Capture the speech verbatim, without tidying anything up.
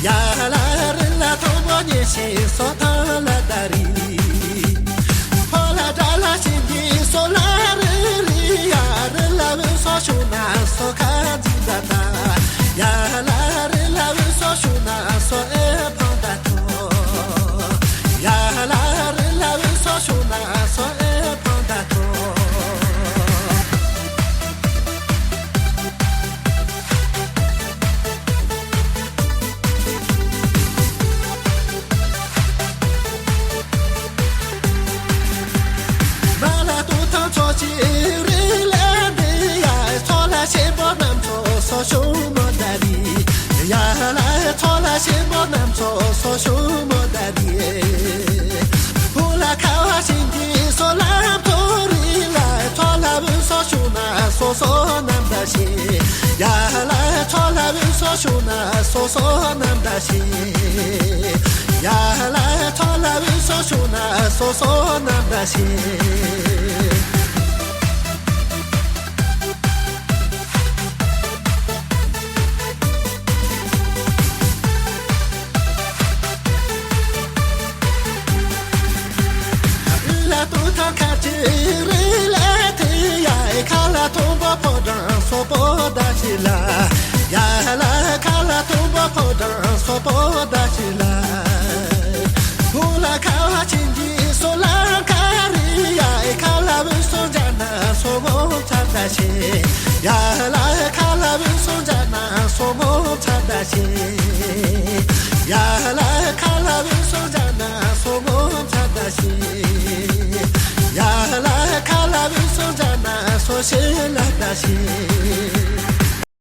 ཡ་ལ་རི་ལ་ཐང་པོ་ཉེ་ཤེས་སོ་ཐང་ལ་ད་རི། ཕོ་ལ་དྲ་ལ་ཤིང་གི་སོ་ལ་རི་རི། ཡ་རི་ལ་བུ་སོ་ཤུ་ན་སོ་ཁ་འཛིན་ད་ད། ཡ་ལ་རི་ལ་བུ་སོ་ཤུ་ན་སོ་ཨེ་ཕང་ད་ཐོ། ཡ་ལ་རི་ལ་བུ་སོ་ཤུ་ན་སོ་ཨེ་ཕང་ད་ཐོ། མ་ལ་ཏུ་ཐང་ཚོ་ཅི་རི་ལ་འདི་ཡ། ཚོ་ལ་ཤེས་པོ་རྣམ་ཚོ་སོ་ཤུ་མོ་ད་རི། ཡ་ལ་ཚོ་ལ་ཤེས་པོ་རྣམ་ཚོ་སོ་ཤུ་མོ་ད་རི། ཕུ་ལ་ཁ་བ་ཤིང་གི་སོ་ལམ་ཐོ་རི་ལ། ཚོ་ལ་བུ་སོ་ཤུ་ན་སོ་སོ་ནམ་ད་ཤེས། ཡ་ལ་ཚོ་ལ་བུ་སོ་ཤུ་ན་སོ་སོ་ནམ་ད་ཤེས། ཡ་ལ་ཚོ་ལ་བུ་སོ་ཤུ་ན་སོ་སོ་ནམ་ད་ཤེས། ལ་ཏུ་ཐང་ཁ་ཅི་རི་ལ་ཐི་ཡ། ཁ་ལ་ཐོང་པོ་ཕོ་བྲང་སོ་པོ་ད་ཤི་ལ། ཡ་ལ་ཁ་ལ་ཐོང་པོ་ཕོ་བྲང་སོ་པོ་ད་ཤི་ལ། ཕུ་ལ་ཁ་བ་ཆིན་གྱི་སོ་ལ་ཁ་རི་ཡ། ཁ་ལ་བུ་སོ་ཇ་ན་སོ་མོ་ཚ་ད་ཤི། ཡ་ལ་ཁ་ལ་བུ་སོ་ཇ་ན་སོ་མོ་ཚ་ད་ཤི། ཡ་ལ་ཁ་ལ་བུ་སོ་ཇ་ན་སོ་མོ་ཚ་ད་ཤི། ཡ་ལ་ཁ་ལ་བུ་སོ་ཇ་ན་སོ་ཤི་ལ་ད་ཤི།